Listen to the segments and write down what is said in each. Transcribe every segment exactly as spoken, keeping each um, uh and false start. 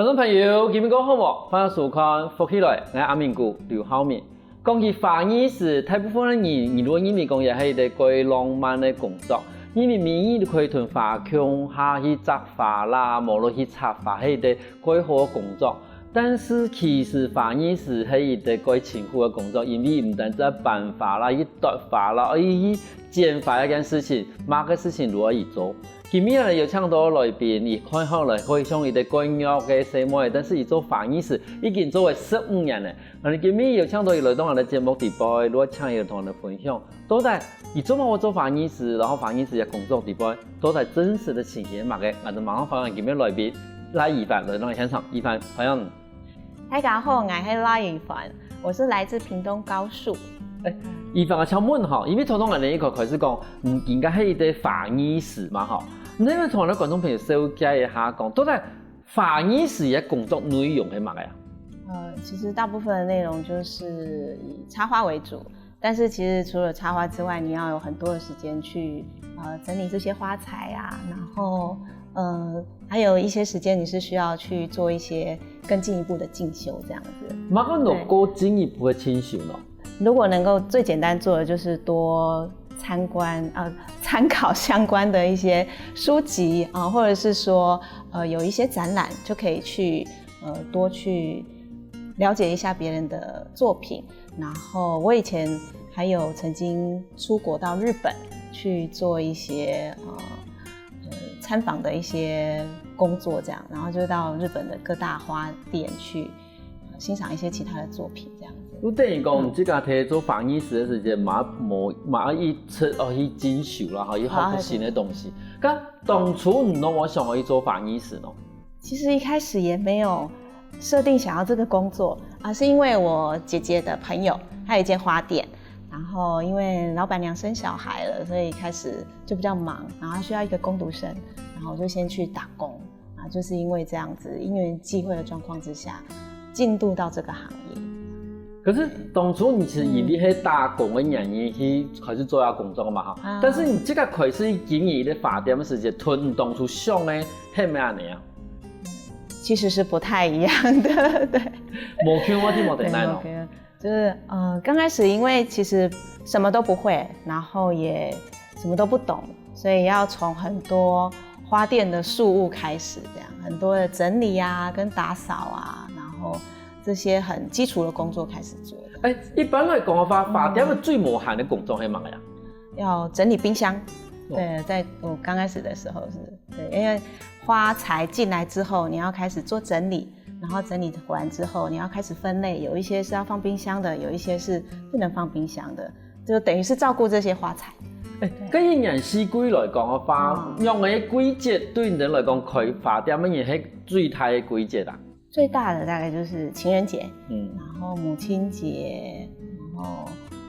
觀眾朋友，今晡日過好無？歡迎收看《福氣來》，𠊎阿明哥劉浩明。講起花藝師，大部分个人，人都認為講也係一個蓋浪漫个工作，因為每日都可以同花共下去摘花啦，無論去插花，係一個蓋好个工作。但是其實花藝師係一個蓋辛苦个工作，因為毋單止愛搬花啦、去剁花啦、愛去剪花這件事情，麼个事情都愛佢做。 今晡日呢，有請到來賓，佢看起來好像一個蓋弱个細妹，但是佢做花藝師已經做了十五年了。𠊎等今晡日有請到佢來到𠊎等節目底背，就愛請佢同𠊎等分享，到底佢做麼个做花藝師，然後花藝師个工作底背，到底真實个情形係麼个？𠊎等馬上歡迎今晡日來賓賴怡凡來到現場。怡凡，歡迎。 大家好，我是賴怡凡，我是來自屏東高樹。怡凡啊，請問哈，因為頭先𠊎等一開始講，嗯，應該係一個花藝師嘛哈，你能不能同𠊎等觀眾朋友紹介一下講，到底花藝師个工作內容係麼个啊？呃，其實大部分的內容就是以插花為主，但是其實除了插花之外，你要有很多的時間去，呃，整理這些花材啊，然後，呃，還有一些時間你是需要去做一些更進一步的進修這樣子。麼个能夠進一步个進修呢？如果能夠最簡單做的就是多參觀，呃，參考相關的一些書籍啊，或者是說，呃，有一些展覽就可以去，呃，多去了解一下別人的作品。然後我以前還有曾經出國到日本去做一些，呃，呃，參訪的一些工作，這樣，然後就到日本的各大花店去，呃，欣賞一些其他的作品，這樣子。你等於講，你自家在做花藝師个時間，嘛無嘛一直哦去進修啦，吼，去學習新个東西。該當初你仰會想愛去做花藝師呢？其實一開始也沒有設定想要這個工作，而是因為我姐姐的朋友，她有一間花店，然後因為老闆娘生小孩了，所以開始就比較忙，然後需要一個工讀生，然後我就先去打工。啊，就是因為這樣子，因緣際會的狀況之下，進入到這個行業。可是當初你是因為係打工个原因去開始做這工作个嘛哈？啊。但是你這個開始經營一個花店个時間，同你當初想个係毋係恁樣啊？其實是不太一樣的，對。無共樣个地方在哪呢？對，無共樣。就是，呃，剛開始因為其實什麼都不會，然後也什麼都不懂，所以要從很多花店的事務開始，這樣，很多的整理啊，跟打掃啊，然後這些很基礎的工作開始做的。欸，一般來講个話，花店个最無閒个工作係麼个啊？要整理冰箱。哦。對，在我剛開始的時候是，對，因為花材進來之後，你要開始做整理，然後整理完之後，你要開始分類，有一些是要放冰箱的，有一些是不能放冰箱的，就等於是照顧這些花材。欸，對。該一年四季來講个話，哦。仰个季節對你等來講開花店个人係最大个季節啊？最大的大概就是情人節，嗯。然後母親節，然後，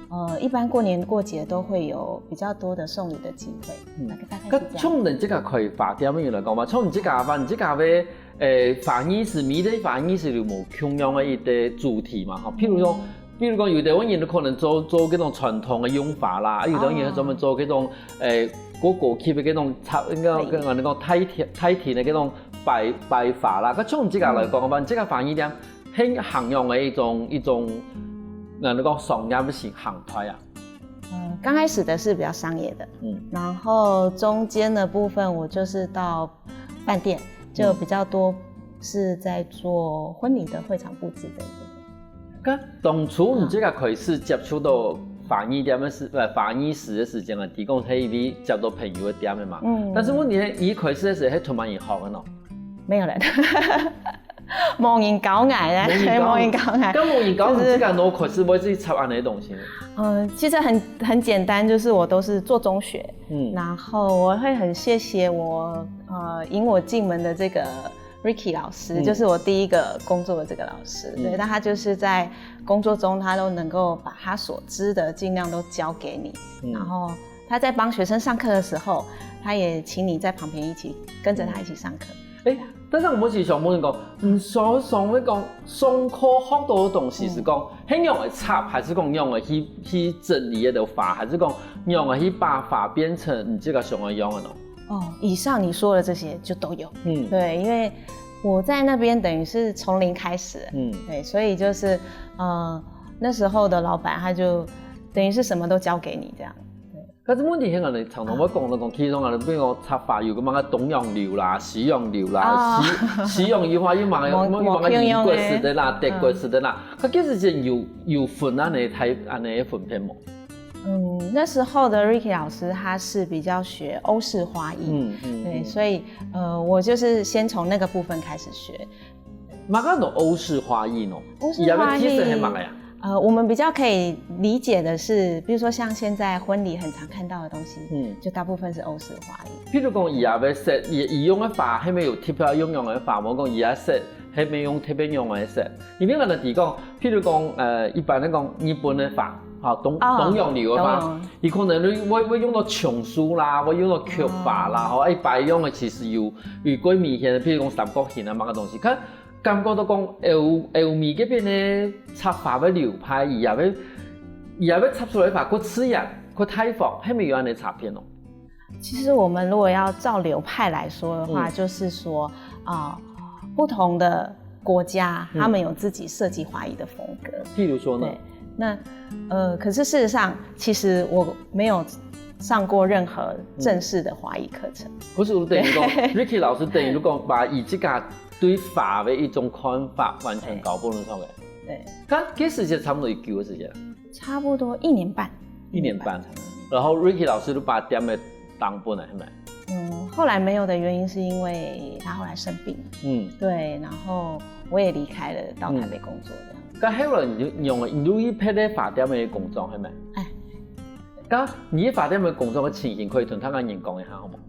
呃，一般過年過節都會有比較多的送禮的機會，嗯。大概，大概是這樣。該從你這個開花店个人來講嘛，從你這個話，你這個个，欸，花藝師，每個花藝師有無共樣个一個主題嘛，吼，譬如說，嗯。比如講，有兜人可能做，做這種傳統个用花啦，啊有兜人專門做這種，欸，過高級个這種插，應該跟人講太甜，太甜个這種擺，擺花啦。該從你這個來講个話，你這個花藝店，係行樣个一種，一種，人講商業个形態啊？嗯，剛開始的是比較商業的，嗯。然後中間的部分我就是到飯店，就比較多是在做婚禮的會場佈置這一部分。該當初你這個開始接觸到花藝店个時，呃，花藝師个時間啊，提供係因為接到朋友个店个嘛。嗯。但是問題係，一開始个時候係同別人學个喏？沒有人。無人教𠊎啊，無人教。無人教𠊎。該無人教，就是你自家腦殼係會去插恁樣个東西呢？嗯，其實很，很簡單，就是我都是做中學，嗯。然後我會很謝謝我，呃，引我進門的這個 Ricky 老師，嗯。就是我第一個工作的這個老師，嗯。對，那他就是在工作中，他都能夠把他所知的盡量都教給你，嗯。然後他在幫學生上課的時候，他也請你在旁邊一起跟著他一起上課。欸，但是𠊎係想問講，你想，想問講，上課學到个東西係講，嗯。係仰仔插，還係講仰仔去，去整理該兜花，還係講仰仔去把花變成你自家想愛用个呢？哦，以上你說的這些就都有。嗯。對，因為我在那边等于是从零开始，嗯，对，所以就是呃那时候的老板他就等于是什么都交给你这样。可是問題係恁樣，常常會講到講，其中啊，比如講插花有个麼个東洋流啦、西洋流啦，西西洋有花有麼个有麼个英國式的啦、德國式的啦，佢其實係有有分恁樣个恁樣个分別無？嗯，那时候的 Ricky 老师他是比较学欧式花艺，嗯嗯，对，所以呃，我就是先从那个部分开始学。麼个係歐式花艺呢？欧式花艺，佢个特色係麼个呀？呃，我们比较可以理解的是，比如说像现在婚礼很常看到的东西，嗯，就大部分是欧式花艺。譬如講，佢个色，佢佢用个花，係無有特別用用个花，無講佢个色，係無用特別用个色。因為𠊎等提講，譬如講，呃，一般來講，日本个花，哈，東東洋流个花，佢可能會會用到松树啦，會用到菊花啦，吼，一般用个其實有有幾明顯个，譬如講三角形啊，麼个東西，看。 感覺到講歐歐美該片个插花个流派，佢也會佢也會插出來个花較自然、較大方，係無有恁樣差別哦？其实我们如果要照流派来说的话，就是说啊，不同的国家他们有自己设计花艺的风格。譬如说呢？那呃，可是事实上，其实我没有上过任何正式的花艺课程。可是等於講，Ricky 老師等於講把佢自家 對花个一種看法完全搞不同个。对，該該時間差不多幾久个時間？差不多一年半。一年半。然後 Ricky 老師就把店个當本來，係無？嗯，后来没有的原因是因为他后来生病，嗯，对，然后我也离开了，到台北工作这样。該後來你就用你就去別个花店个工作，係無？哎，該你花店个工作个情形，可以同大家人講一下，好無？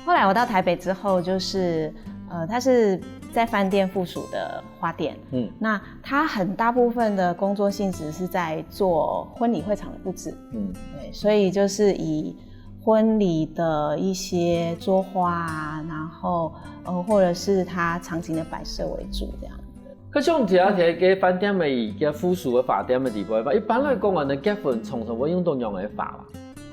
后来我到台北之后，就是呃，他是在饭店附属的花店，嗯，那他很大部分的工作性质是在做婚礼会场的布置，嗯，对，所以就是以婚礼的一些桌花啊，然后呃，或者是它场景的摆设为主这样。 可像這下个飯店个个附屬个花店个地方，一般來講啊，你結婚常常會用到仰个花啦？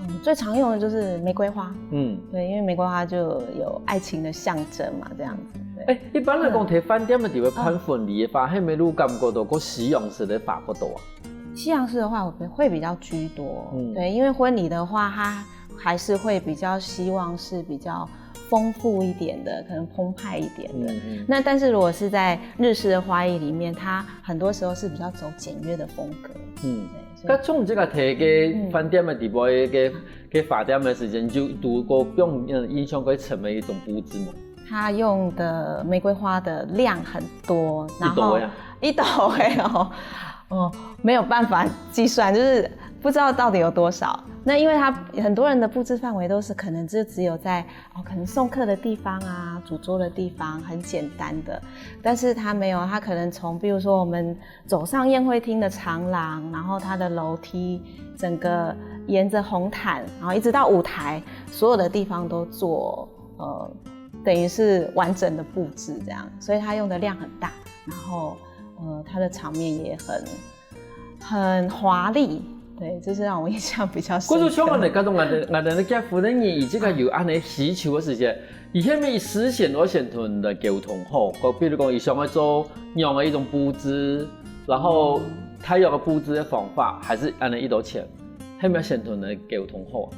嗯，最常用的就是玫瑰花。嗯，对，因为玫瑰花就有爱情的象征嘛，这样子。对，哎，一般来讲，在饭店个地方办婚礼个花，係無有感覺到个西洋式个花較多啊？西洋式的话，我会比较居多。嗯，对，因为婚礼的话，它还是会比较希望是比较丰富一点的，可能澎湃一点的。嗯嗯。那但是如果是在日式的花艺里面，它很多时候是比较走简约的风格。嗯，对。 該從這个提个饭店个地方个个花店个時間，就讀過比較印象較深个一種布置無？他用的玫瑰花的量很多，然后一朵呀，一朵哎哦，哦，没有办法计算，就是不知道到底有多少。那因为他很多人的布置范围都是可能就只有在哦，可能送客的地方啊，主桌的地方很简单的，但是他没有，他可能从比如说我们 走上宴会厅的长廊，然后它的楼梯整个沿着红毯，然后一直到舞台，所有的地方都做呃，等于是完整的布置这样，所以它用的量很大，然后呃，它的场面也很很华丽，对，这是让我印象比较深刻。可是像恁樣，該種恁樣恁樣个結婚个人，佢自家有恁樣需求个時間，佢係毋係事先愛先同你溝通好？比如講，佢想要做 仰个一種布置，然後大約个布置个方法，還係恁樣一多錢，係毋係先同你溝通好啊？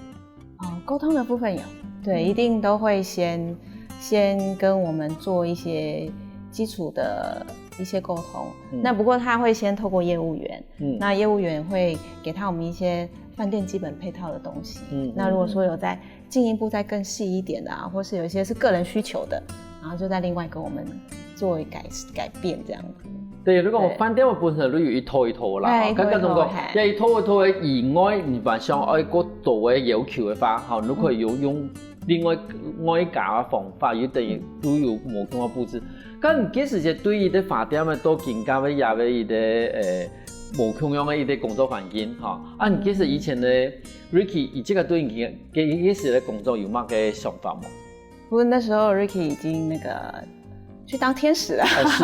哦，沟通的部分有，对，一定都会先先跟我们做一些基础的一些沟通。那不过他会先透过业务员，那业务员会给他我们一些饭店基本配套的东西。那如果说有在进一步再更细一点的啊，或是有一些是个人需求的，然后就再另外跟我们做改改变这样子。对，如果飯店个本身就有一套一套啦，哎，該該種講，一套一套个以外，你還想愛過多个要求个話，吼，你可以有用另外外加个方法，有等於都有無同个布置。該你其實對於个花店个到今个也个一个誒無共樣个一个工作環境，吼，啊，你其實以前个 Ricky，佢自家對佢个个个工作有麼个想法無？不过那时候 Ricky 已经那个去当天使了，是，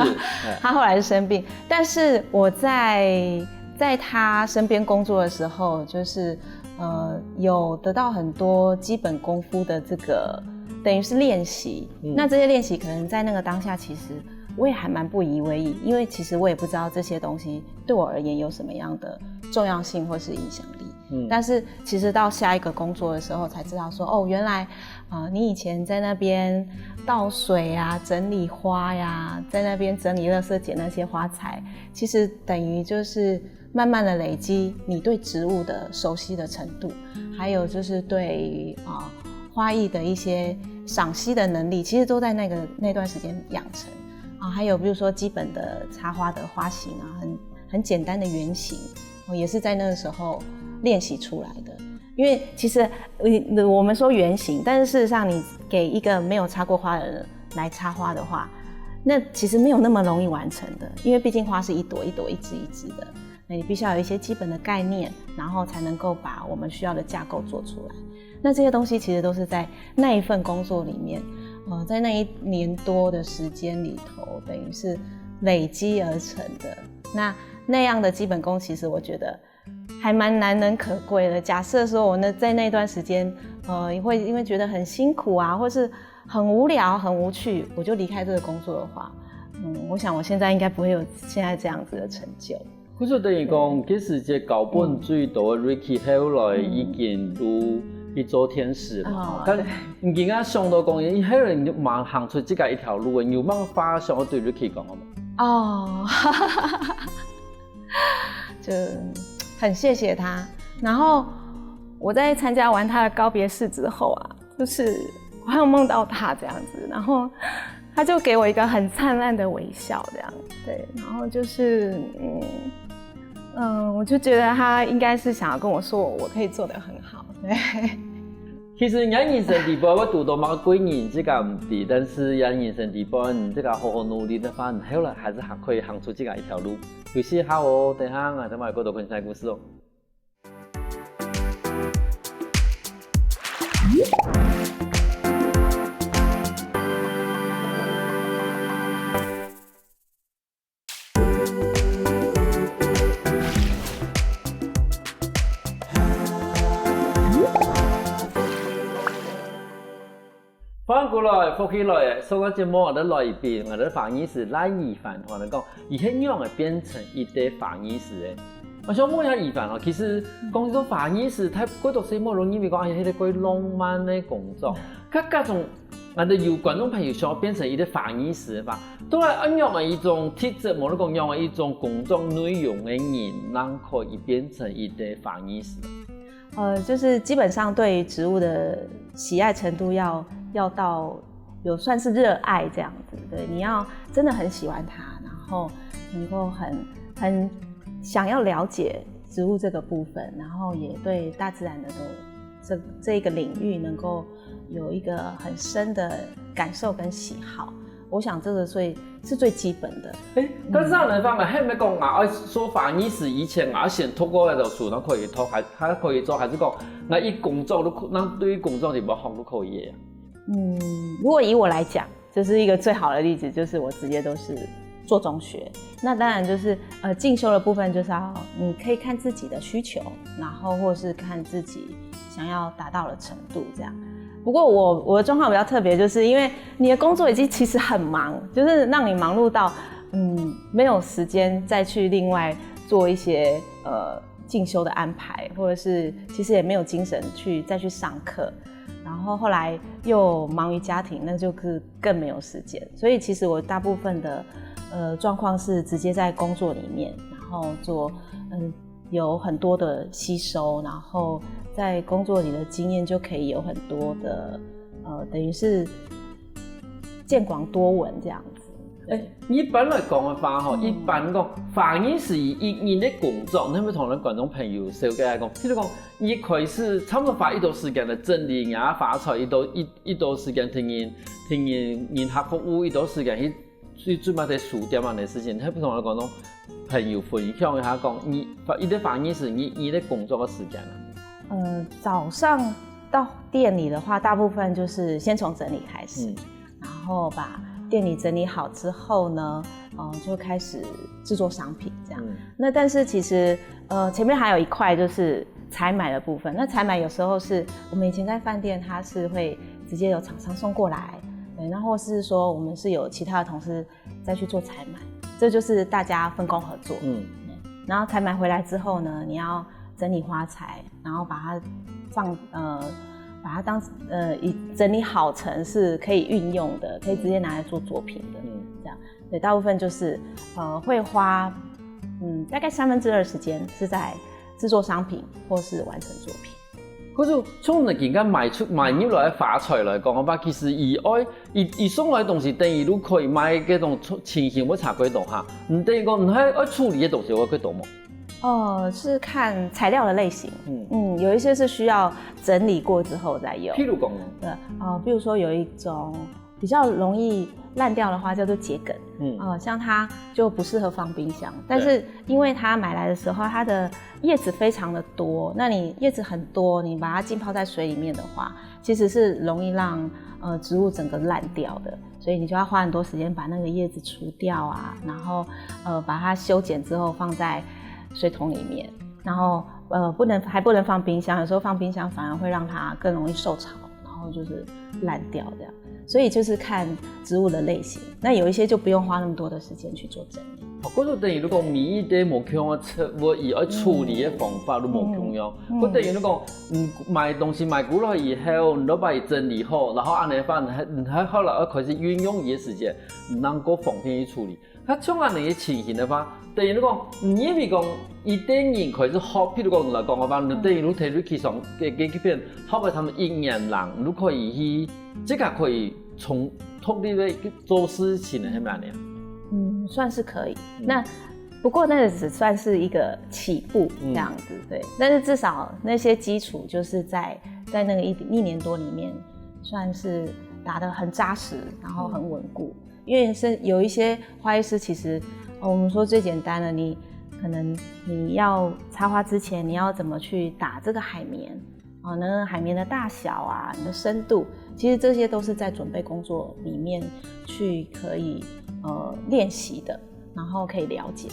他后来是生病，但是我在在他身边工作的时候，就是呃有得到很多基本功夫的这个等于是练习。那这些练习可能在那个当下其实我也还蛮不以为意，因为其实我也不知道这些东西对我而言有什么样的重要性或是影响力。嗯，但是其实到下一个工作的时候才知道说，哦，原来，呃，你以前在那边倒水啊、整理花呀，在那边整理垃圾、捡那些花材，其实等于就是慢慢的累积你对植物的熟悉的程度，还有就是对于啊、呃花艺的一些赏析的能力，其实都在那个那段时间养成。啊，还有比如说基本的插花的花型啊，很很简单的圆形，哦，也是在那个时候练习出来的。因为其实呃我们说圆形，但是事实上你给一个没有插过花的人来插花的话，那其实没有那么容易完成的，因为毕竟花是一朵一朵、一支一支的，那你必须要有一些基本的概念，然后才能够把我们需要的架构做出来。那这些东西其实都是在那一份工作里面，呃，在那一年多的时间里头，等于是累积而成的。那那样的基本功，其实我觉得还蛮难能可贵的。假设说我那在那段时间，呃，会因为觉得很辛苦啊，或是很无聊、很无趣，我就离开这个工作的话，嗯，我想我现在应该不会有现在这样子的成就。故所等于讲，其实个交分最多个 Ricky 後來已經有去做天使了。哦但你今日想到講，佢後來你就馬上行出自家一條路，你有麼个話想要對 Ricky 講个嗎？哦，就很谢谢他。然后我在参加完他的告别式之后啊，就是我还有梦到他这样子，然后他就给我一个很灿烂的微笑，这样，对，然后就是嗯嗯，我就觉得他应该是想要跟我说我可以做得很好，对。其實人人生裡背會堵到麼个貴人，自家毋知，但是人人生裡背，你自家好好努力个話，你後來還是還可以行出自家一條路。有時候哦，等下𠊎等下過多分享故事哦。歡迎過來，福氣來了！上个節目𠊎等來賓，𠊎等花藝師賴宇凡同𠊎等講，佢係仰仔變成一個花藝師个。𠊎想問一下宇凡哦，其實講到花藝師，大家都係無容易，講係一個過浪漫个工作。該該種，𠊎等有觀眾朋友想要變成一個花藝師个話，到底愛仰仔一種特質，無論講仰仔一種工作內容个人，正可以變成一個花藝師？呃，就是基本上对于植物的喜爱程度要要到有算是热爱这样子，对，你要真的很喜欢它，然后能够很很想要了解植物这个部分，然后也对大自然的这这一个领域能够有一个很深的感受跟喜好。我想这个最是最基本的。誒，但是恁樣个話，係毋係講𠊎愛做花藝師以前，𠊎愛先讀過該條書，正可以讀，還還可以做，還是講𠊎一工作都可，正對工作地方學都可以个？嗯，如果以我来讲，就是一个最好的例子，就是我直接都是做中学。那当然就是呃进修的部分，就是要你可以看自己的需求，然后或是看自己想要达到的程度这样。不过我我的状况比较特别，就是因为你的工作已经其实很忙，就是让你忙碌到嗯没有时间再去另外做一些呃进修的安排，或者是其实也没有精神去再去上课。然后后来又忙于家庭，那就是更没有时间。所以其实我大部分的呃状况是直接在工作里面，然后做嗯有很多的吸收，然后在工作里的经验就可以有很多的呃等于是见广多闻这样子。誒，一般來講个話吼，一般講花藝師一日个工作，你會同咱觀眾朋友紹介講，譬如講，一開始差不多花幾多時間來整理人家花材，幾多幾幾多時間同人同人人客服務，幾多時間去去做麼个書店恁樣个事情，你會同咱觀眾朋友分享一下，講你一個花藝師，你你个工作个時間啊？呃，早上到店里的话，大部分就是先从整理开始，嗯然后把店里整理好之后呢，呃，就开始制作商品这样。嗯那但是其实呃前面还有一块就是采买的部分。那采买有时候是我们以前在饭店，它是会直接有厂商送过来，对，那或是说我们是有其他的同事再去做采买，这就是大家分工合作。嗯，然后采买回来之后呢，你要整理花材，然后把它放呃，把它当呃以整理好成是可以运用的，可以直接拿来做作品的。嗯，这样，对，大部分就是呃会花嗯大概三分之二时间是在制作商品或是完成作品。可是从你今个买出买入来个花材来讲个话，其实以外以以上来个东西，等于都可以卖个种情形会差几多哈？你等于讲你还要处理个东西会几多么？哦，是看材料的类型。嗯嗯，有一些是需要整理过之后再用。譬如讲，对哦，比如说有一种比较容易烂掉的花叫做桔梗，嗯，哦，像它就不适合放冰箱，但是因为它买来的时候它的叶子非常的多，那你叶子很多，你把它浸泡在水里面的话，其实是容易让呃植物整个烂掉的，所以你就要花很多时间把那个叶子除掉啊，然后呃把它修剪之后放在水桶里面，然后呃不能还不能放冰箱，有时候放冰箱反而会让它更容易受潮，然后就是烂掉这样。所以就是看植物的类型，那有一些就不用花那么多的时间去做整理。哦，可是等于如果每一个无共样个植物，佢爱处理个方法都无共样。嗯，可等于如果嗯买东西买过来以后，你都把佢整理好，然后安尼放，你还你还好了，要开始运用佢个时间，你能够方便去处理。 佢像恁樣个情形个话，等於講，你認為講，一等人開始學，譬如講來講个話，你等於你提出去上个个片，學个他们一年人，你可以去，这个可以从独立个做事情个，系咪恁樣？嗯，算是可以。那不过那个只算是一个起步这样子，对。但是至少那些基础就是在在那个一一年多里面，算是打得很扎实，然后很稳固。因为是有一些花艺师，其实、呃我们说最简单的，你可能你要插花之前，你要怎么去打这个海绵？哦，那海绵的大小啊，你的深度，其实这些都是在准备工作里面去可以呃练习的，然后可以了解。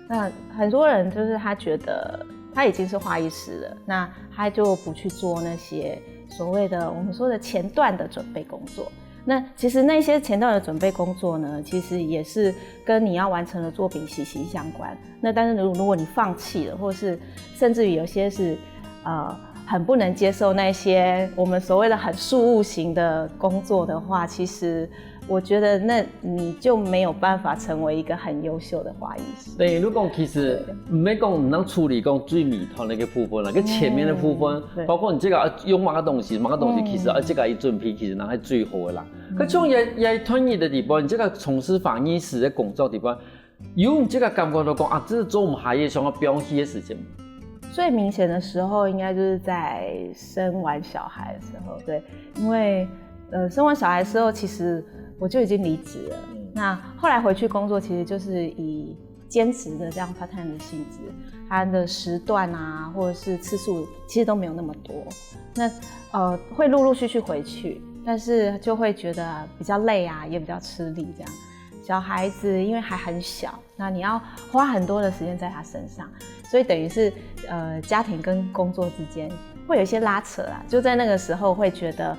那很多人就是他觉得他已经是花艺师了，那他就不去做那些所谓的我们说的前段的准备工作。那其实那些前段的准备工作呢，其实也是跟你要完成的作品息息相关。那但是如如果你放弃了，或是甚至于有些是呃很不能接受那些我们所谓的很事务型的工作的话，其实我觉得那你就没有办法成为一个很优秀的花艺师。等于你讲，其实毋係讲你能处理讲最尾头那个部分啦，个前面的部分，包括你这个用么个东西，么个东西其实啊，这个一准备其实那还最好个啦。可从也也团体的地方，你这个从事花艺师的工作地方，有你这个感觉到讲啊，这是做唔下个，想要放弃个事情。最明显的时候，应该就是在生完小孩的时候，对，因为呃生完小孩之后，其实我就已经离职了。那后来回去工作，其实就是以兼职的这样 part time 的性质，它的时段啊，或者是次数，其实都没有那么多。那呃会陆陆续续回去，但是就会觉得比较累啊，也比较吃力这样。小孩子因为还很小，那你要花很多的时间在他身上，所以等于是呃家庭跟工作之间会有一些拉扯啊，就在那个时候会觉得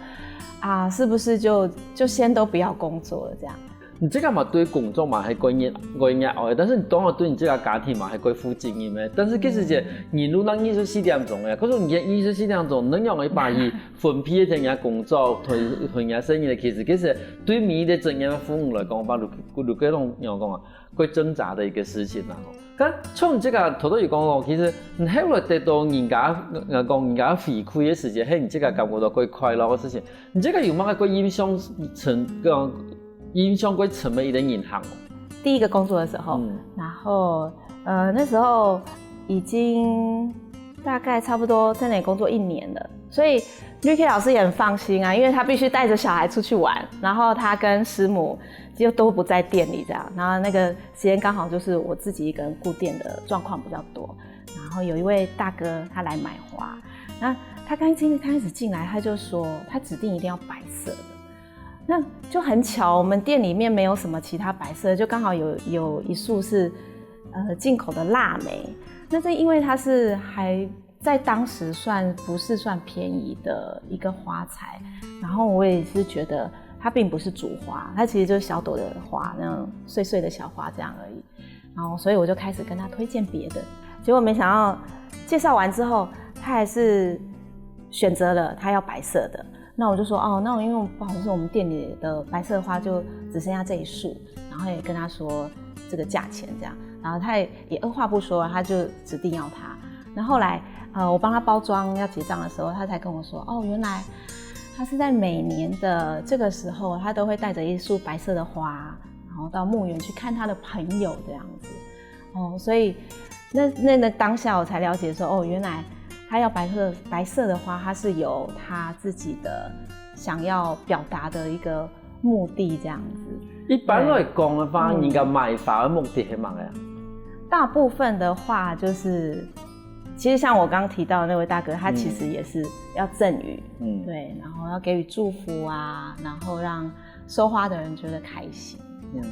啊，是不是就就先都不要工作了这样。你这个嘛对工作嘛还关键关键哦，但是你当然对你这个家庭嘛还关负责任咩？但是其实个人都能二十四点钟个，可是你二十四点钟能用一把去分配一下工作同同人生意的，其实其实对每一个职业的父母来讲吧，如如果用用讲啊，会挣扎的一个事情啦。但从这个头头有讲哦，其实你后来得到人家呃讲人家回馈的时间，嘿，你这个感觉到会快乐的事情，你这个有没有会印象深讲？ 印象最深的一个银行。第一个工作的时候，嗯、然后呃那时候已经大概差不多在那里工作一年了，所以绿 K 老师也很放心啊，因为他必须带着小孩出去玩，然后他跟师母就都不在店里这样，然后那个时间刚好就是我自己一个人顾店的状况比较多，然后有一位大哥他来买花，那他刚进开始进来他就说他指定一定要白色的。 那就很巧，我们店里面没有什么其他白色，就刚好有有一束是呃进口的腊梅。那这因为它是还在当时算不是算便宜的一个花材，然后我也是觉得它并不是主花，它其实就是小朵的花，那种碎碎的小花这样而已。然后，所以我就开始跟他推荐别的，结果没想到介绍完之后，他还是选择了他要白色的。那我就说，哦，那我因为不好意思，我们店里的白色花就只剩下这一束，然后也跟他说这个价钱这样，然后他也也二话不说，他就指定要它。那后来，呃，我帮他包装要结账的时候，他才跟我说，哦，原来他是在每年的这个时候，他都会带着一束白色的花，然后到墓园去看他的朋友这样子。哦，所以那那那当下我才了解说，哦，原来他要白色白色的花，他是有他自己的想要表达的一个目的这样子。一般来讲的话，嗯人家买花的目的是么个啊？大部分的话就是，其实像我刚刚提到的那位大哥，他其实也是要赠予，嗯，对，然后要给予祝福啊，然后让收花的人觉得开心。嗯，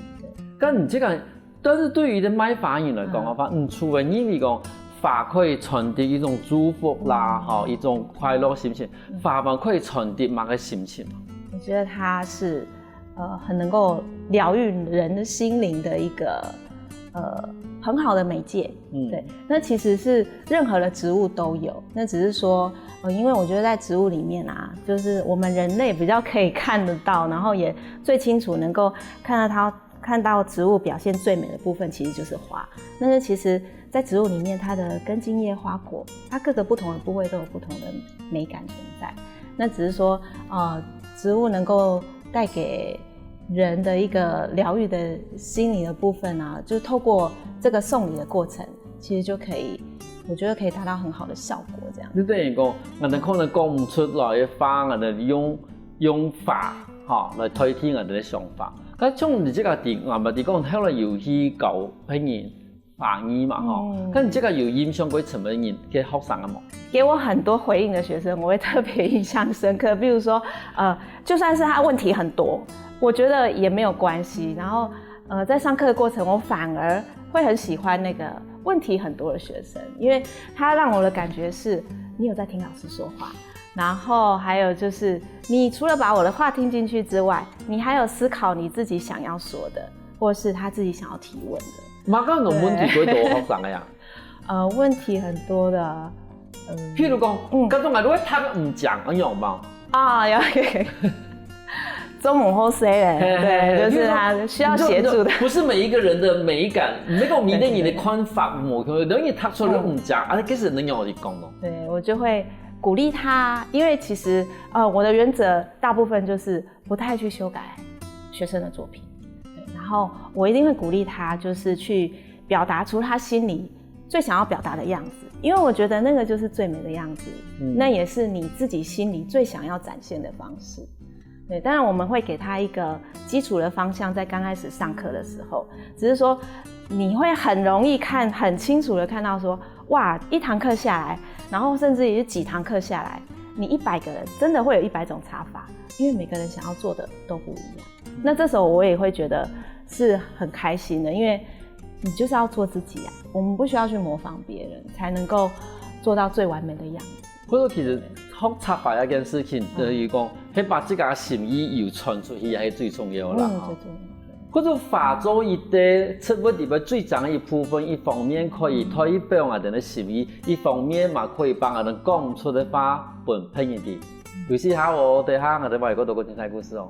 但你这个，但是对于这卖花人来讲的话，嗯，除了因为讲花可以传递一种祝福啦，哈，一种快乐心情，花还可以传递么个心情嘛？我觉得它是呃很能够疗愈人的心灵的一个呃很好的媒介。嗯，对，那其实是任何的植物都有，那只是说，呃，因为我觉得在植物里面啊，就是我们人类比较可以看得到，然后也最清楚能够看到它看到植物表现最美的部分，其实就是花。但是其实，在植物里面，它的根茎叶、花果，它各个不同的部位都有不同的美感存在。那只是说，呃，植物能够带给人的一个疗愈的心理的部分啊，就透过这个送礼的过程，其实就可以，我觉得可以达到很好的效果。这样，你等于讲，我们可能讲不出来的话，我们用用花哈来代替我们的想法。那像你这个点，我们讲后来有去教别人花艺嘛哈，那你这个有影响过什么人的学生啊无？给我很多回应的学生，我会特别印象深刻。比如说，呃，就算是他问题很多，我觉得也没有关系。然后，呃，在上课的过程，我反而会很喜欢那个问题很多的学生，因为他让我的感觉是你有在听老师说话。然后还有就是，你除了把我的话听进去之外，你还有思考你自己想要说的，或是他自己想要提问的。么个问题最多学生个呀？呃，问题很多的，嗯，譬如讲，嗯，刚刚我会他唔讲，哎有吗？啊，有，中文好些嘞，对，就是他需要协助的。不是每一个人的美感，每个人的你的看法，某个人你他说了唔讲，啊，其实能有你讲咯。对，我就会鼓励他，因为其实呃，我的原则大部分就是不太去修改学生的作品，对，然后我一定会鼓励他，就是去表达出他心里最想要表达的样子，因为我觉得那个就是最美的样子，那也是你自己心里最想要展现的方式。对，当然我们会给他一个基础的方向，在刚开始上课的时候，只是说你会很容易看很清楚的看到说，哇，一堂课下来，然后甚至于是几堂课下来，你一百个人真的会有一百种插法，因为每个人想要做的都不一样。那这时候我也会觉得是很开心的，因为你就是要做自己啊，我们不需要去模仿别人，才能够做到最完美的样子。不过其实学插花这件事情，等于讲，去把自家心意有传出去，还是最重要啦。嗯，最重要。或者化作一个植物里边最长的一部分，一方面可以代表我们的心意，一方面嘛可以帮我们讲出的话分别人听。有时候哦，等下我们外国多个精彩故事哦。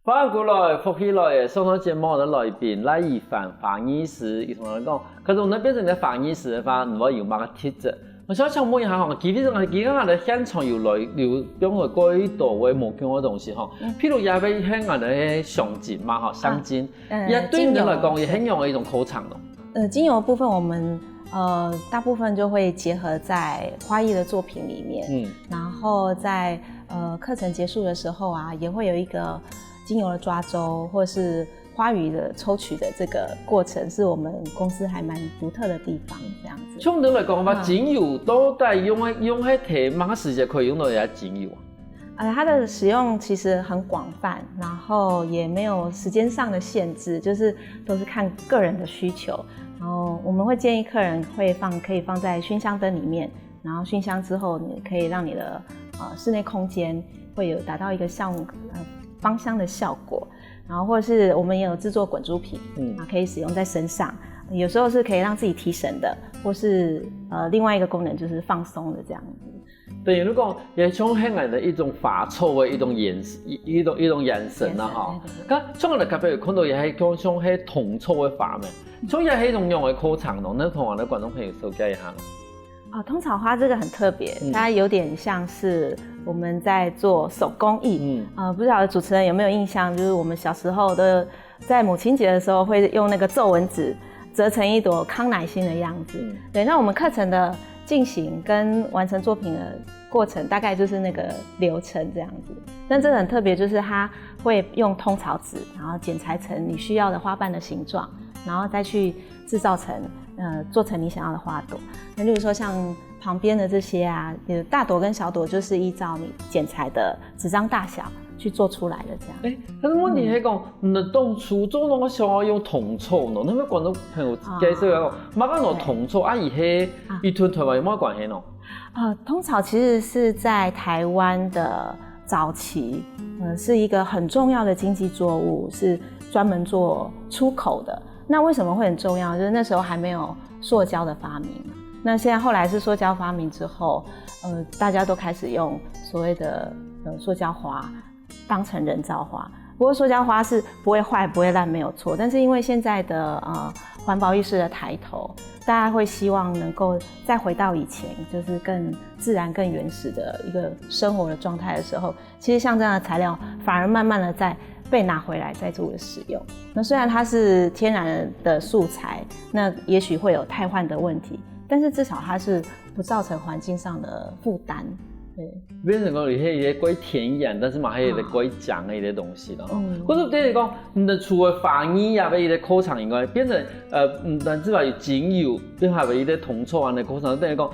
欢迎过来，福气来了！上个节目的来宾赖以凡花艺师，佢同我讲，可是我们变成个花艺师的话，你会有么个特质？我想想问一下哈，其实啊，今天我们现场有来有用了过一多位无共个东西哈，譬如也会很俺的香精嘛哈，香精，也对你们来讲也很用的一种口场咯。呃，精油部分我们呃大部分就会结合在花艺的作品里面，嗯，然后在呃课程结束的时候啊，也会有一个精油的抓周，或是花語的抽取的這個過程，是我們公司還蠻獨特的地方，這樣子。像你來講吧，嗯。精油到底用个，用个係麼个時節可以用到這精油啊？呃，它的使用其實很廣泛，然後也沒有時間上的限制，就是都是看個人的需求。然後我們會建議客人會放，可以放在薰香燈裡面，然後薰香之後，你可以讓你的，呃，室內空間會有達到一個效，呃，芳香的效果。然後或是我們也有製作滾珠瓶，嗯。啊，可以使用在身上，有時候是可以讓自己提神的，或是，呃，另外一個功能就是放鬆的這樣子。等於講，也像係𠊎等一種花草个一種延，一，一種，一種延伸啦，吼。延伸，對，對，對。該像𠊎等隔壁有看到也係像，像係蟲草个花咩，像也係一種樣个課程咯，你同𠊎等觀眾朋友紹介一下咯。哦，蟲草花這個很特別，嗯。它有點像是我們在做手工藝。嗯。呃，不曉得主持人有沒有印象，就是我們小時候的，在母親節的時候會用那個皺紋紙折成一朵康乃馨的樣子。嗯。對，那我們課程的進行跟完成作品的過程，大概就是那個流程這樣子。但這個很特別，就是它會用蟲草紙，然後剪裁成你需要的花瓣的形狀，然後再去製造成，呃，做成你想要的花朵。那例如說像旁邊的這些啊，有大朵跟小朵，就是依照你剪裁的紙張大小去做出來的這樣。欸，但是問題係講，嗯。你當初做麼个想要用蟲草呢？你有無同觀眾朋友介紹啊，啊。麼个係蟲草啊，佢係，啊。佢同臺灣有麼个關係呢？呃，蟲草其實是在臺灣的早期，呃，是一個很重要的經濟作物，是專門做出口的。那為什麼會很重要？就是那時候還沒有塑膠的發明。那現在後來是塑膠發明之後，呃，大家都開始用所謂的，呃，塑膠花當成人造花。不過塑膠花是不會壞、不會爛，沒有錯。但是因為現在的，呃，環保意識的抬頭，大家會希望能夠再回到以前，就是更自然、更原始的一個生活的狀態的時候，其實像這樣的材料反而慢慢地在被拿回來再做使用。那雖然它是天然的素材，那也許會有汰換的問題，但是至少它是不造成環境上的負擔。對。變成講，佢係一個過天然，但是嘛，還有一個過靚个一個東西咯。嗯。或者等於講，你的除了花藝啊，一個課程以外，變成，呃，嗯，但至少有精油，變成還有一個蟲草啊个課程，等於講，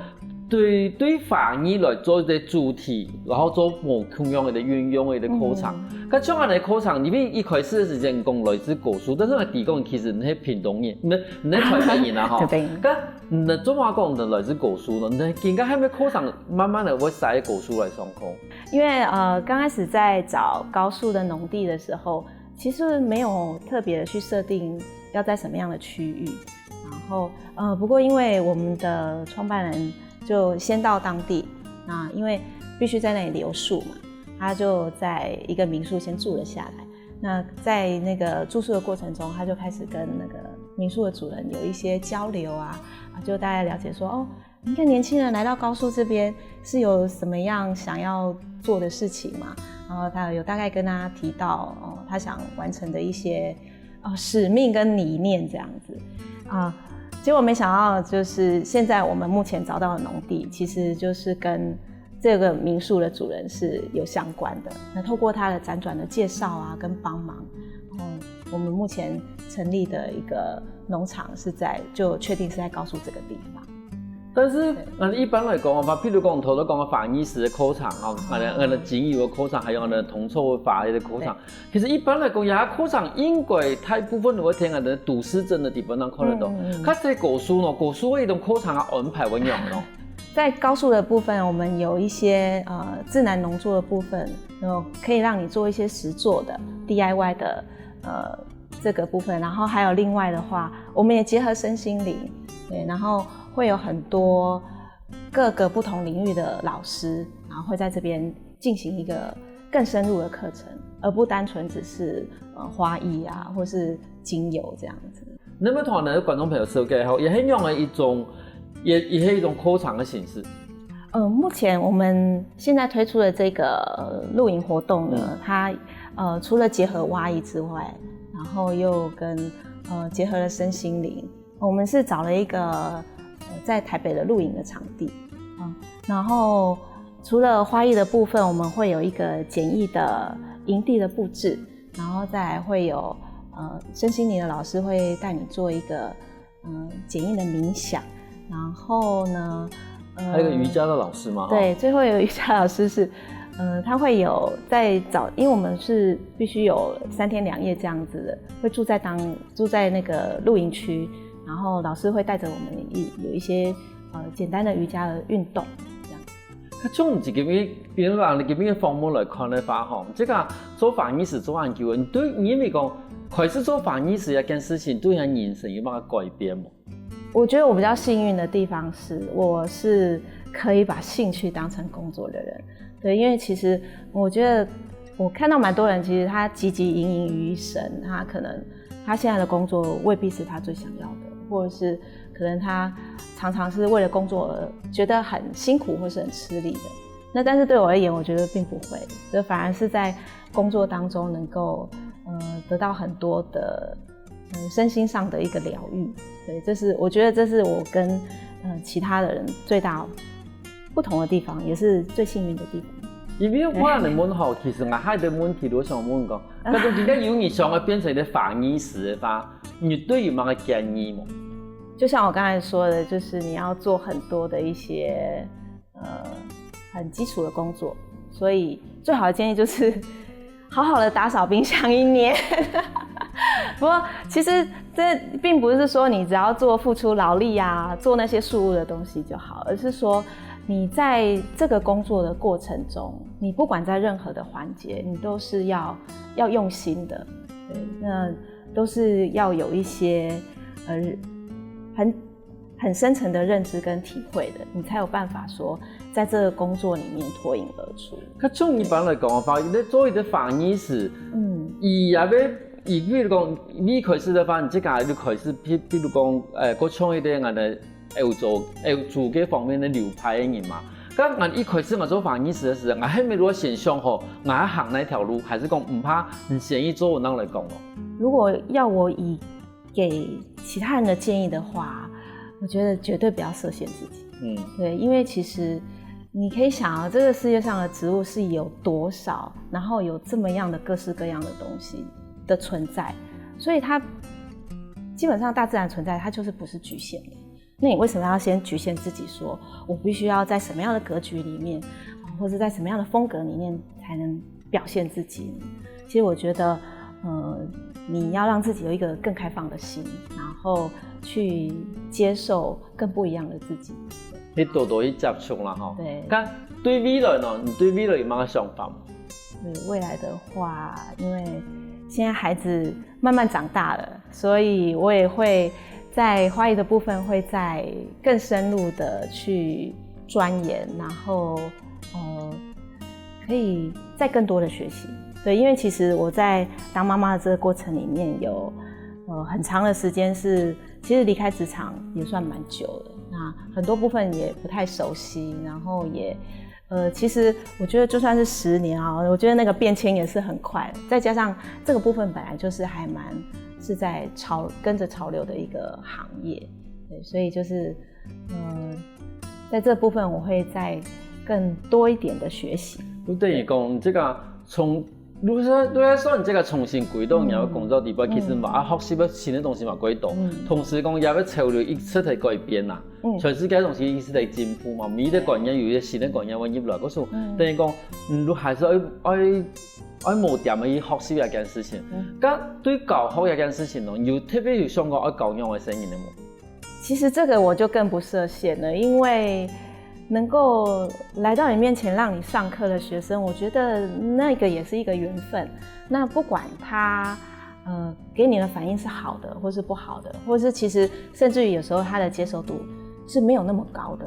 對，對花藝來做一個主題，然後做無共樣个運用个課程。嗯。該像恁个課程，因為一開始个時間講來自高樹，但是𠊎知講其實你係屏東人，你，你係臺北人啊，吼。對。該你做麼个講你來自高樹呢？你今下係毋係課程慢慢个會徙高樹來上課？因為，呃，剛開始在找高樹的農地的時候，其實沒有特別的去設定要在什麼樣的區域。然後，呃，不過因為我們的創辦人就先到當地，那因為必須在那裡留宿嘛，他就在一個民宿先住了下來。那在那個住宿的過程中，他就開始跟那個民宿的主人有一些交流啊，啊，就大概了解說，哦，一個年輕人來到高樹這邊是有什麼樣想要做的事情嘛？然後他有大概跟他提到，哦，他想完成的一些，呃，使命跟理念這樣子。啊，結果沒想到就是現在我們目前找到的農地，其實就是跟這個民宿的主人是有相關的。那透過他的輾轉的介紹啊，跟幫忙，然後我們目前成立的一個農場是在，就確定是在高樹這個地方。但是，對。呃，一般來講啊，譬如講，頭先講个花藝師个課程啊，嗯。啊，啊，精油个課程，還有啊，蟲草花个課程。對。其實一般來講，這課程應該大部分都會在𠊎等都市鎮个地方能看得到。嗯，嗯，嗯。假使高樹呢，高樹个一種課程个安排會仰般呢？在高樹的部分，我們有一些，呃，自然農作的部分，然後可以讓你做一些實作的、D I Y的，呃，這個部分。然後還有另外的話，我們也結合身心靈，對，然後會有很多各個不同領域的老師，然後會在這邊進行一個更深入的課程，而不單純只是，呃，花藝啊，或是精油這樣子。你有無同𠊎等个觀眾朋友紹介吼，這係仰般个一種，這，這係一種課程个形式？呃，目前我們現在推出的這個，呃，露營活動呢，嗯。它，呃，除了結合花藝之外，然後又跟，呃，結合了身心靈。我們是找了一個，呃，在台北的露營的場地，嗯，然後除了花藝的部分，我們會有一個簡易的營地的布置，然後再來會有，呃，身心灵的老师会带你做一个嗯简易的冥想，然后呢，呃，还有个瑜伽的老师嘛，哈对，最后有瑜伽老师是，嗯、他会有在早，因为我们是必须有三天两夜这样子的，会住在当住在那个露营区，然后老师会带着我们一有一些呃简单的瑜伽的运动，这样。佢从你这个比如讲你这边个方面来看的话，吼，这个做翻译师做研究，你对你认为讲开始做翻译师这件事情，对你人生有么个改变无？我觉得我比较幸运的地方是，我是可以把兴趣当成工作的人。对，因为其实我觉得我看到蛮多人，其实他汲汲营营于一身，他可能他现在的工作未必是他最想要的，或者是可能他常常是为了工作而觉得很辛苦或是很吃力的。那但是对我而言，我觉得并不会，这反而是在工作当中能够呃得到很多的嗯身心上的一个疗愈。对，这是我觉得这是我跟嗯其他的人最大不同的地方，也是最幸运的地方。因为我个问吼，其实我还有个问题，我想问讲，假如今天有你想要变成一个翻译师的话，你对有么个建议无？就像我刚才说的，就是你要做很多的一些呃很基础的工作，所以最好的建议就是好好的打扫冰箱一年。不过其实这并不是说你只要做付出劳力啊，做那些事务的东西就好，而是说你在这个工作的过程中，你不管在任何的环节，你都是要要用心的，对，那都是要有一些呃很很深层的认知跟体会的，你才有办法说在这个工作里面脱颖而出。佢从一般来讲个话，你做一个翻译师，嗯，伊也要，伊比如讲，你开始的话，你自家就开始，比比如讲，呃，过像一个俺的欧洲欧洲这方面的流派的人嘛。刚俺一开始我做翻译师的时候，我还没有先想好，我要行哪条路，还是讲唔怕，你先去做，我哪来讲哦？如果要我以给其他人的建议的话，我觉得绝对不要设限自己。嗯，对，因为其实你可以想啊，这个世界上的植物是有多少，然后有这么样的各式各样的东西的存在，所以它基本上大自然存在，它就是不是局限的。那你为什么要先局限自己说，我必须要在什么样的格局里面，啊或者在什么样的风格里面才能表现自己呢？其实我觉得，呃，你要让自己有一个更开放的心，然后去接受更不一样的自己。你多多去接触啦吼。对那对未来呢？你对未来有么个想法吗？对未来的话，因为现在孩子慢慢长大了，所以我也会在花艺的部分会再更深入的去钻研，然后呃，可以再更多的学习。对，因为其实我在当妈妈的这个过程里面有，呃，很长的时间是，其实离开职场也算蛮久了，那很多部分也不太熟悉，然后也。呃，其实我觉得就算是十年啊，我觉得那个变迁也是很快，再加上这个部分本来就是还蛮是在潮跟着潮流的一个行业，对，所以就是，嗯、在这部分我会再更多一点的学习。就等于讲，这个从如果说如果说你这个重新归档，你要工作底背，其实嘛，啊，学习个新的东西嘛归档，同时讲也要潮流一直在改变啦。全世界东西一直在进步嘛，每一个概念有一些新的概念会入来，可是等于讲，嗯，还是要要要无点的去学习这件事情。那对教学这件事情呢，有特别有想过要教样个声音的吗？其实这个我就更不设限了，因为能够来到你面前让你上课的学生，我觉得那个也是一个缘分。那不管他呃给你的反应是好的，或是不好的，或是其实甚至于有时候他的接受度是没有那么高的，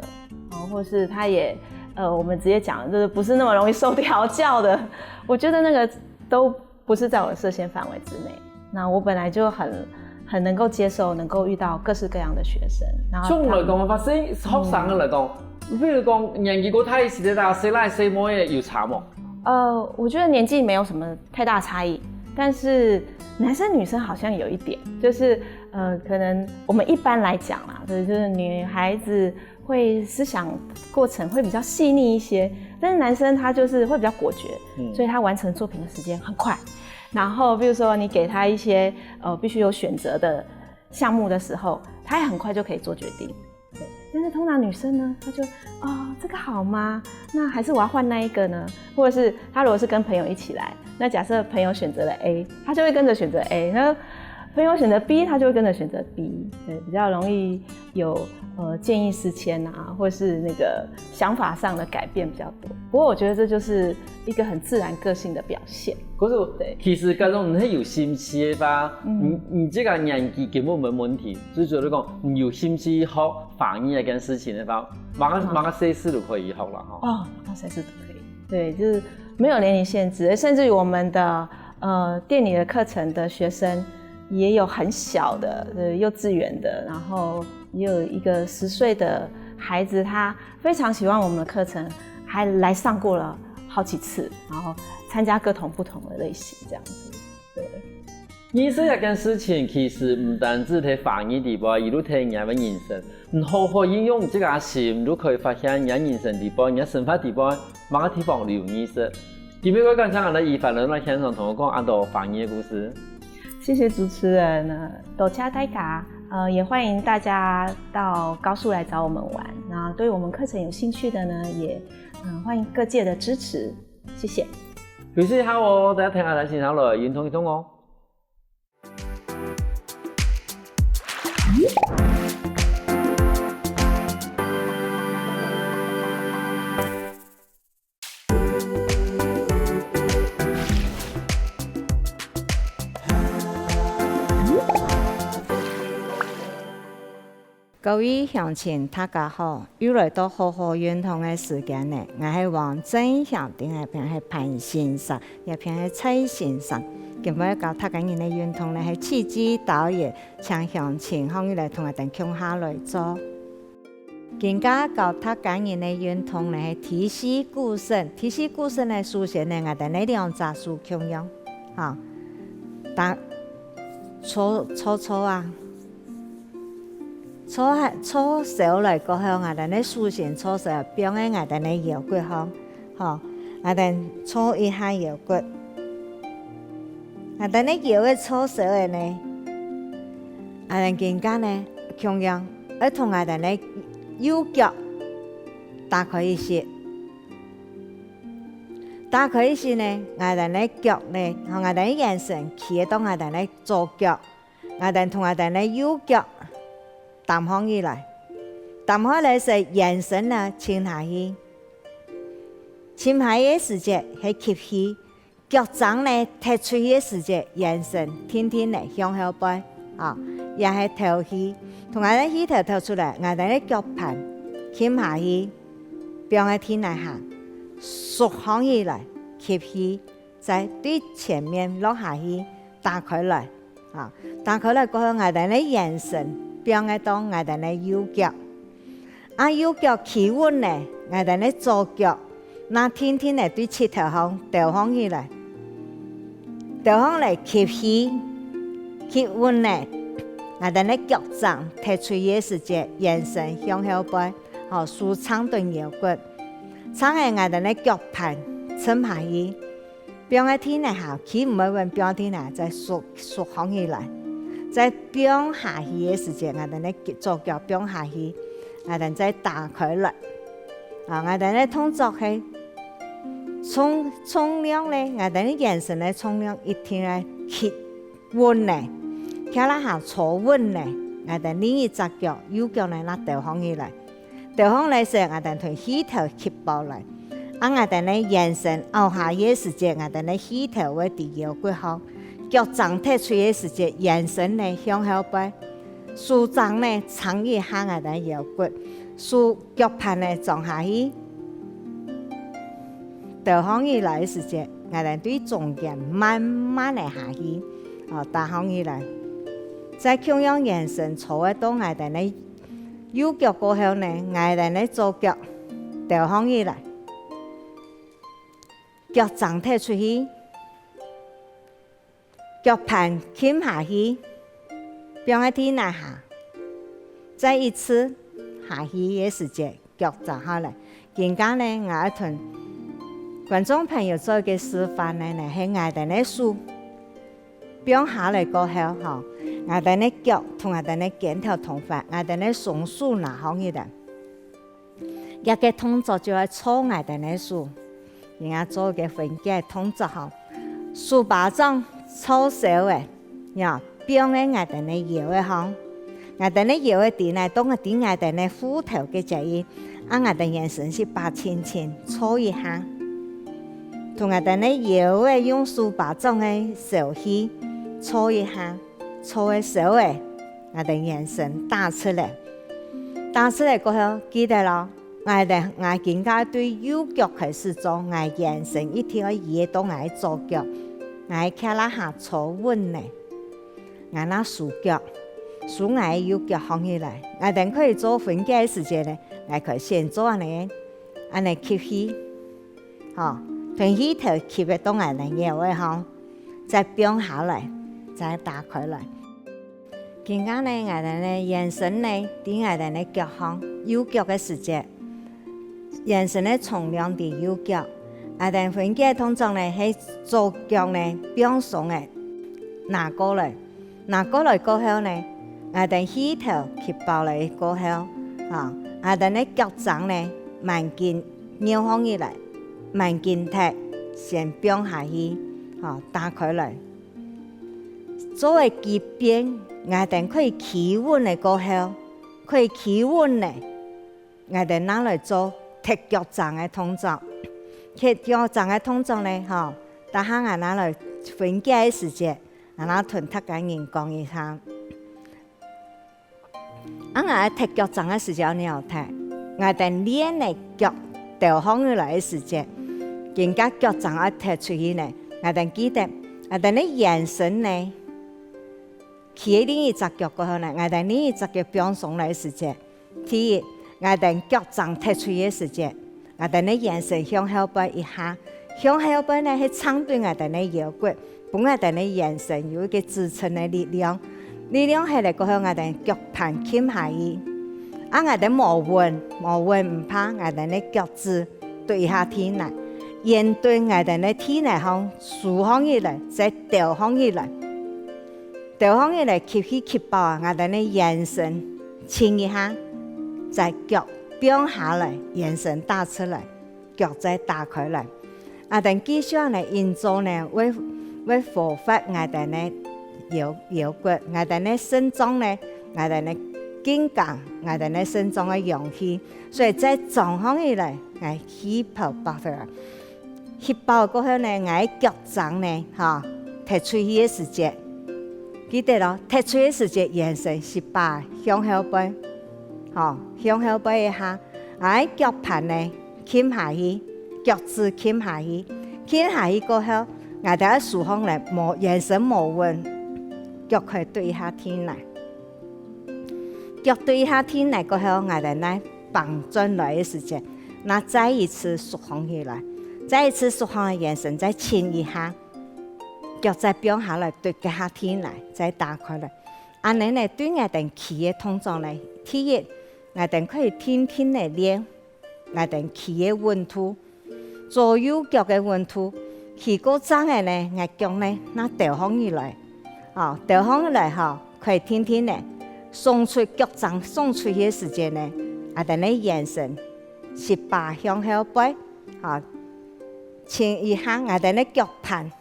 哦，或是他也呃我们直接讲就是不是那么容易受调教的，我觉得那个都不是在我的设限范围之内。那我本来就很很能够接受，能够遇到各式各样的学生，然后从来讲，发生学生个来讲，比如讲年纪过大一些的啦，谁来谁妹个有差无？呃，我觉得年纪没有什么太大差异，但是男生女生好像有一点，就是呃，可能我们一般来讲啦，对，就是女孩子会思想过程会比较细腻一些，但是男生他就是会比较果决，所以他完成作品的时间很快。然后，比如说你给他一些呃必须有选择的项目的时候，他也很快就可以做决定。对，但是通常女生呢，她就哦这个好吗？那还是我要换那一个呢？或者是她如果是跟朋友一起来，那假设朋友选择了 A，她就会跟着选择 A，那朋友选择 B，她就会跟着选择 B，对，比较容易有呃建议事迁啊，或是那个想法上的改变比较多。不过我觉得这就是一个很自然个性的表现。可是对其实假如你係有興趣个話，你你這个年紀根本無問題。最主要講，你有興趣學華語這件事情个話，麼个麼个歲數都可以學啦吼。哦，那才是可以。对，就是没有年龄限制，甚至于我们的呃店里的课程的学生也有很小的，呃幼稚园的，然后也有一个十岁的孩子，他非常喜欢我们的课程，还来上过了好几次，然后参加各种不同的类型这样子。对。藝術這件事情其實毋單止在華語地方，一路在人个人生，你好好應用這个心，你就可以發現人人生地方、人生活地方，麼个地方有藝術。今日个感謝𠊎等一凡來到現場同𠊎講恁多華語个故事。谢谢主持人，呃，多谢大家，呃，也欢迎大家到高树来找我们玩。那对于我们课程有兴趣的呢，也嗯、呃欢迎各界的支持，谢谢。休息一下哦，大家聽下來先好了，運動運動哦。各位鄉親，大家好！又來到好好運動个時間呢。𠊎係王正祥，頂下片係潘先生，這片係蔡先生。今晡日教大家人个運動呢係氣機導引，請鄉親䟘起來同𠊎等共下來做。今下教大家人个運動呢係第四股繩，第四股繩呢首先呢𠊎等呢兩隻手共樣，哈，打，搓搓搓啊。 搓下搓燒來過後，𠊎等个手心搓燒，放在𠊎等个腰骨項，吼，𠊎等搓一下腰骨。𠊎等个腰仔搓燒了呢，𠊎等今下呢，共樣愛同𠊎等个右腳打開一息。打開一息呢，𠊎等个腳呢，吼，𠊎等个圓身企到𠊎等个左腳。 𠊎等同𠊎等个右腳擔䟘起來，擔䟘來時圓身呢沉下去，沉下去个時節係吸氣，腳踭呢踢出去个時節圓身定定仔向後背，啊，也係敨氣，同𠊎等氣敨敨出來，𠊎等个腳盤撳下去，放在地泥下，縮䟘起來，吸氣。 再對前面落下去，打開來，啊，打開來過後，𠊎等个圓身放在到𠊎等个右腳。啊，右腳企穩了，𠊎等个左腳，那定定仔對膝頭項敨䟘起來。敨䟘來吸氣，吸穩了，𠊎等个腳踭踢出去个時節，圓身向後背，吼，手撐等腰骨，撐仔𠊎等个腳盤沉下去。 放在地泥下，企毋會穩，放在地泥下，再縮縮䟘起來，再放下去个時節，𠊎等个左腳放下去，𠊎等再打開來。啊，𠊎等个動作係重重量呢，𠊎等个圓身个重量一定愛企穩呢，企啦下坐穩呢，𠊎等另一隻腳右腳呢，拿敨䟘起來。 敨䟘來時，𠊎等同氣頭吸飽來。啊，𠊎等个圓身拗下去个時節，𠊎等个氣頭會在腰骨項。腳踭踢出个時節，圓身呢向後背，手踭呢撐一下𠊎等腰骨，手腳盤呢裝下去。敨䟘起來个時節，𠊎等對中間慢慢仔下去，哦，打䟘起來。再共樣圓身坐會到𠊎等个 右腳過後呢，𠊎等个左腳敨䟘起來，腳踭踢出去，腳盤撳下去，放在地泥下。再一次下去个時節，腳踭下來。今下呢，𠊎愛同觀眾朋友做一個示範呢，係𠊎等个手放下來過後，吼，𠊎兜个腳同𠊎兜个肩頭同闊，𠊎兜个雙手拿䟘起來。這個動作就愛搓𠊎兜个手，人家做個分解動作吼。手巴掌搓燒仔，呀，放个𠊎兜个腰仔項。𠊎兜个腰仔底呢，當然知𠊎兜个褲頭个節位，啊𠊎兜圓身膝巴輕輕搓一下。同𠊎兜个腰仔用手巴掌个燒去搓一下。 搓个燒仔，𠊎兜圓身打直來。打直來過後，記得哦，𠊎兜𠊎今下對右腳開始做，𠊎圓身一定愛移到𠊎左腳，𠊎腳那下坐穩呢。𠊎那收腳，收𠊎右腳䟘起來。𠊎兜可以做分解个時節呢，𠊎可以先做恁呢，恁呢吸氣。 吼，同氣頭吸个動恁呢腰仔吼，再放下來，再打開來。今下呢，𠊎兜呢圓身呢，在𠊎兜呢腳項，右腳个時節，圓身个重量在右腳。𠊎兜分解動作呢，係左腳呢放鬆个，拿過來。 拿過來過後呢，𠊎兜氣頭吸飽來過後，啊，𠊎兜个腳踭呢，慢緊扭䟘起來，慢緊踢，先放下去，啊，打開來。做个幾遍，𠊎兜可以企穩了過後，可以企穩了，𠊎兜拿來做踢腳踭个動作。踢腳踭个動作呢，吼，等下𠊎拿來分解个時節， 𠊎拿同大家人講一下。啊，𠊎踢腳踭个時節仰踢？𠊎兜練个腳兜䟘起來个時節，今下腳踭愛踢出去呢，𠊎兜記得，𠊎兜个圓身呢，企在另一隻腳過後呢，𠊎兜另一隻腳放鬆來个時節， 第一，𠊎兜腳踭踢出去个時節，𠊎兜个圓身向後背一下，向後背呢係撐著𠊎兜个腰骨，分𠊎兜个圓身有一個支撐个力量。力量下來過後，𠊎兜腳盤撳下去。啊，𠊎兜無穩，無穩毋怕，𠊎兜个腳趾對一下地泥，沿著𠊎兜个地泥項收䟘起來，再兜䟘起來。 兜䟘起來吸氣吸飽啊，𠊎兜个圓身伸一下，再腳放下來，圓身打直來，腳再打開來。𠊎兜繼續恁呢運作呢，會會活化𠊎兜个腰腰骨，𠊎兜个腎臟呢，𠊎兜个筋臟，𠊎兜个腎臟个陽氣，所以再張䟘起來，𠊎氣泡buffer。 吸飽過後呢，𠊎个腳踭呢，吼，踢出去个時節，記得哦，踢出去个時節，圓身膝巴向後背，吼，向後背一下，𠊎个腳盤呢，撳下去，腳趾撳下去，撳下去過後，𠊎兜个手項呢，無，圓身無穩，腳可以對一下地泥。 腳對一下地泥過後，𠊎兜拿挷轉來个時節，拿再一次收䟘起來，再一次收䟘个圓身再伸一下，腳再放下來對該下地泥，再打開來。恁呢呢，對𠊎兜企个動作呢，第一，𠊎兜可以定定仔練 𠊎兜企个穩度，左右腳个穩度，企過正仔呢，𠊎腳呢，拿兜䟘起來，哦，兜䟘起來吼，可以定定仔，送出腳踭送出去个時節呢，𠊎兜呢圓身，膝巴向後背，哦，伸一下𠊎兜呢腳盤，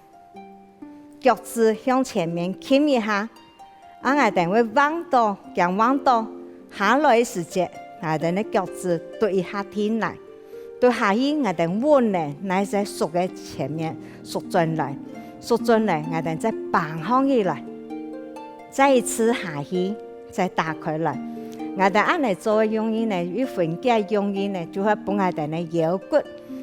腳趾向前面撳一下，啊𠊎兜會橫倒，驚橫倒，下來个時節，𠊎兜个腳趾對一下地泥，對下去𠊎兜穩了，拿隻手个前面縮轉來，縮轉來，𠊎兜再挷䟘起來，再一次下去，再打開來。𠊎兜恁呢做个用意呢，又分解用意呢，就係分𠊎兜个腰骨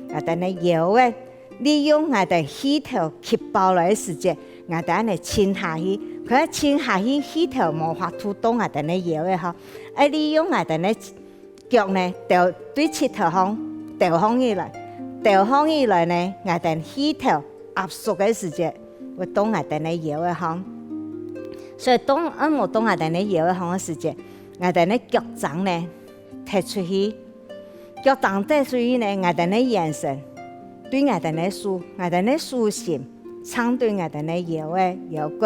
，𠊎兜个腰仔， 利用𠊎兜氣頭吸飽來个時節，𠊎兜恁呢伸下去，可係伸下去氣頭無法度到𠊎兜个腰仔吼，愛利用𠊎兜个腳呢，兜對膝頭項兜䟘起來，兜䟘起來呢，𠊎兜氣頭壓縮个時節，會到𠊎兜个腰仔項。所以當按摩到𠊎兜个腰仔項个時節，𠊎兜个腳踭呢，踢出去， 腳踭踢出去呢，𠊎兜个圓身，對𠊎兜个手，𠊎兜个手心，撐對𠊎兜个腰仔、腰骨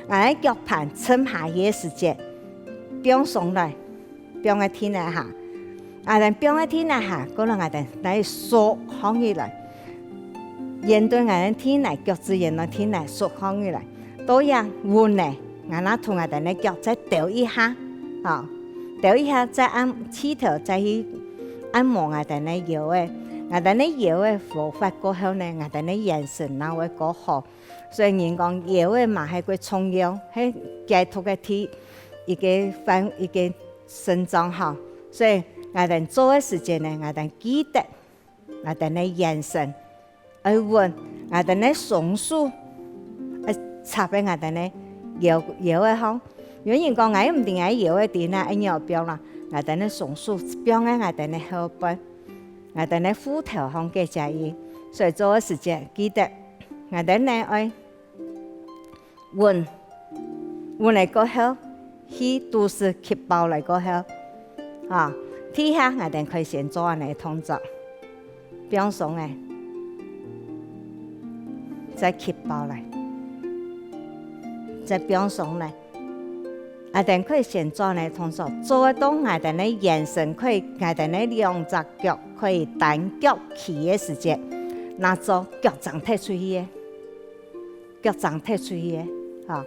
，𠊎兜腳盤沉下去个時節，放鬆來，放在地泥下。𠊎兜放在地泥下，過來𠊎兜來縮䟘起來，沿對𠊎兜地泥，腳趾沿到地泥縮䟘起來。到這穩咧，𠊎兜同𠊎兜个腳再兜一下，吼，兜一下再按，試著再去按摩𠊎兜个腰仔。𠊎兜个腰仔活化過後呢，𠊎兜个圓身正會過好。 所以人講腰仔嘛係過重要，係解毒个第一個範，一個症狀吼。所以𠊎兜做个時節呢，𠊎兜記得𠊎兜个圓身愛穩，𠊎兜个雙手愛插在𠊎兜个腰，腰仔項。有人講，𠊎毋知𠊎腰仔在哪，愛仰般啦，𠊎兜个雙手放在𠊎兜个後背。 𠊎兜个褲頭項个遮仔。所以做个時節，記得，𠊎兜呢愛穩，穩咧過後，氣肚屎吸飽來過後，啊，第一下𠊎兜可以先做恁呢動作，放鬆咧，再吸飽來，再放鬆咧。 𠊎兜可以先做呢動作，做到𠊎兜个圓身可以，𠊎兜个兩隻腳可以單腳企个時節，正做腳㬹踢出去个，腳㬹踢出去个，吼，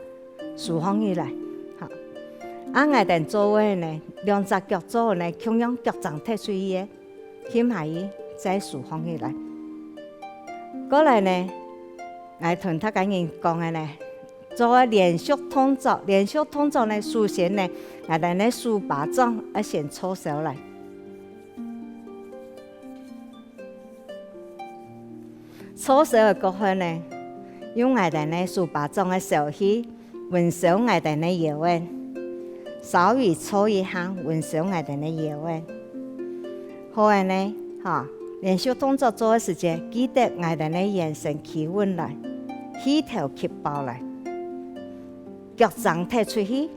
收䟘起來，吼。啊𠊎兜做个呢，兩隻腳做呢，共樣腳㬹踢出去个。 㧡下去，再收䟘起來。過來呢，𠊎同大家人講个呢，做連續動作，連續動作呢，首先呢，𠊎兜个手巴掌愛先搓燒來。搓燒个過後呢，用𠊎兜个手巴掌个燒氣， 溫燒𠊎兜个腰仔，稍微搓一下，溫燒𠊎兜个腰仔。好个呢，吼，連續動作做个時節，記得𠊎兜个圓身企穩來，氣頭吸飽來，腳㬹踢出去，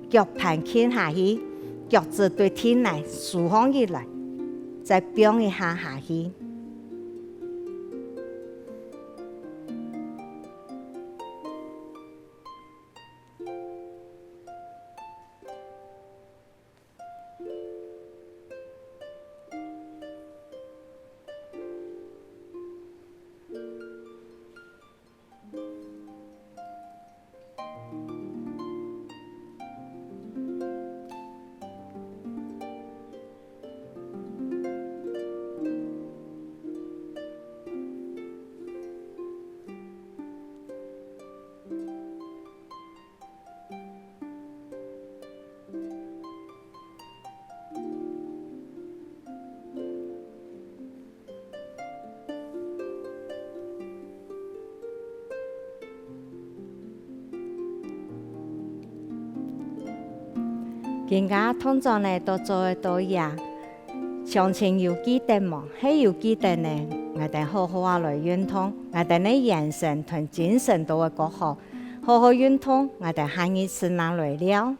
腳盤撳下去，腳趾對地泥收䟘起來，再放一下下去。 今下動作呢都做到這，鄉親有記得無？係有記得呢，𠊎兜好好仔來運動，𠊎兜个圓身同精神都會過好。好好運動，𠊎兜下二次正來尞。